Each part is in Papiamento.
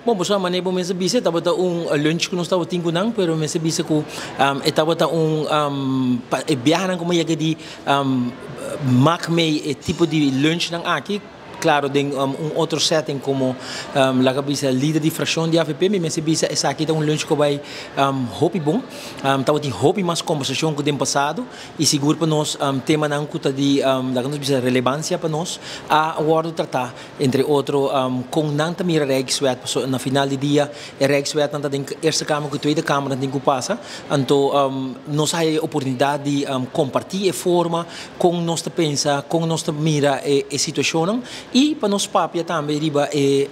Bon, bo sa manera bo mester bisa, tabata un lunch ku nos tabatin ku nan, pero mester bisa ku e tabata un pa e biahanan ku mi yega di mak mei e tipo di lunchnan aki, klaro den un otro setting komo laga bisa lider di frakshon di avp, mi mester bisa esaki ta un lunch ku a bai hopi bon. Tabatin hopi mas kombersashon ku den pasado i sigur pa nos temanan ku ta di laga nos bisa relevansia pa nos a wòrdu tratá. Entre otro kon nan ta mira Rijkswet, pasobra na final di dia e Rijkswetnan ta den Eerste Kamer ku Tweede Kamer nan tin ku pasa. Anto nos a haya e oportunidat di kompartí e forma kon nos ta pensa, kon nos ta mira e situashonnan i pa nos papia tambe riba e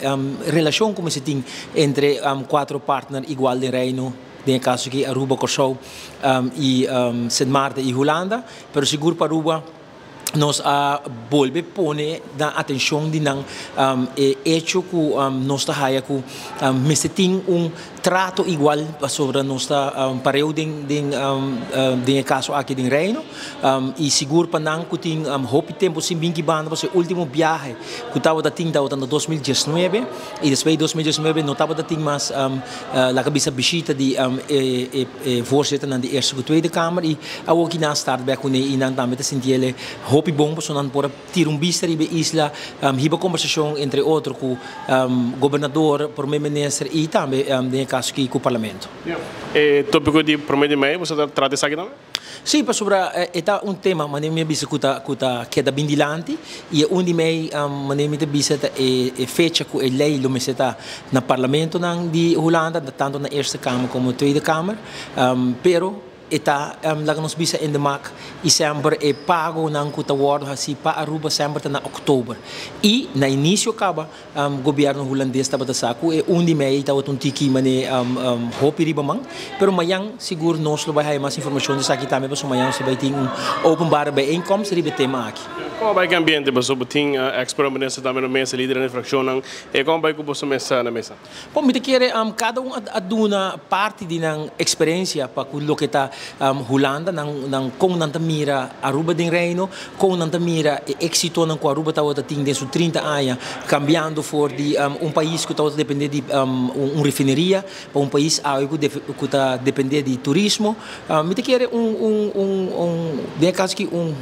relashon ku mester tin entre kuatro partner igual den Reino, den e kaso aki Aruba, Kòrsou i Sint Maarten i Hulanda, pero sigur pa Aruba. Nos a bolbe pone na atencion di nan e hecho cu nos ta haya cu mester tin un trato igual pasobra nos ta pareu den den den e caso aki den Reino y sigur pa nan cu tin hopi tempo sin bin ki banda pasobra e ultimo biahe cu tabata tin tabata na 2019 y despues di 2019 no tabata tin mas laga bisa bishita di e E voorzitternan di Eerste ku Tweede Kamer i awor ki nan a start bek kuné i nan tambe ta sinti el e hopi bon pasobra nan por a tira un bista riba e isla, hiba kombersashon entre otro ku gobernador, prome minister i tambe den e kaso aki ku parlamento. E topiko di prome di mei boso ta trata esaki tambe? Sí, pasobra e ta un tema manera mi a bisa ku ta ku ta keda bin dilanti i e un di mei manera mi ta bisa ta e e fecha ku e lei lo mester ta na parlamentonan di Hulanda, tanto na Eerste Kamer komo Tweede Kamer, pero e ta laga nos bisa in de mak i semper e pagonan ku ta wòrdu hasí pa Aruba semper ta na òktober i na inisio kaba Gobierno Hulandes tabata sa cu e un di mei tabata un tiki mane hopi riba man, pero mayan sigur nos lo bay haya mas informacion di esaki tambe pasobra mayan nos lo bay tin un openbare bijeenkomst riba e tema aki. Como bay cu e ambiente? Pasobra bo tin ex prome minister tambe na mesa, lidernan di fraccionnan. E como bay cu boso mesa na mesa? Bon, mi ta kere cada un a duna parti di nan experiencia pa cu loke ta Hulanda, nan con nan ta mira Aruba den Reino, con nan ta mira e exitonan cu Aruba tabata tin den su 30 aña, cambiando for di un pais cu tabata depende di un refineria pa un pais awe cu ta depende di turismo. Mi ta kere un un un un den e caso aki un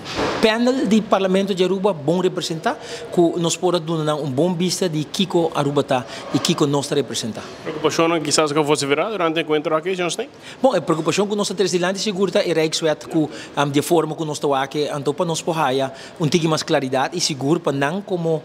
panel di Parlamento di Aruba bon representa cu nos por a duna nan un bon bista di kico Aruba ta y kico nos ta representa. Preocupacionnan kisas cu a vocifera durante e encuentro aki, señor Stein? Bon, e preocupacion cu nos ta trece dilanti sigur ta e Rijkswet cu di e forma cu nos ta wak anto pa nos por haya un tiki mas claridad y sigur pa nan como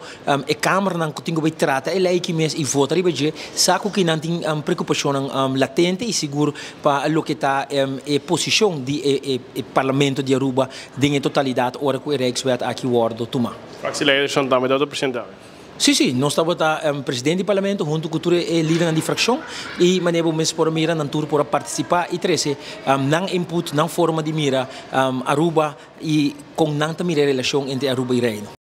e kamernan cu tin cu bay trata e ley aki mes y vota riba dje sa cu kinan tin preocupacionnan latente y sigur pa loke ta e posicion di e Parlamento di Aruba den e totalidad ora cu e Rijkswet aki wordo tuma. Fractieleiders tambe ta presente awe. Sí, sí, nos tabata presidente di parlamento hunto cu tur e lidernan di fraccion y manera bo mes por a mira nan tur por a participa y trece nan input, nan forma di mira Aruba y con nan ta mira e relacion entre Aruba y Reino.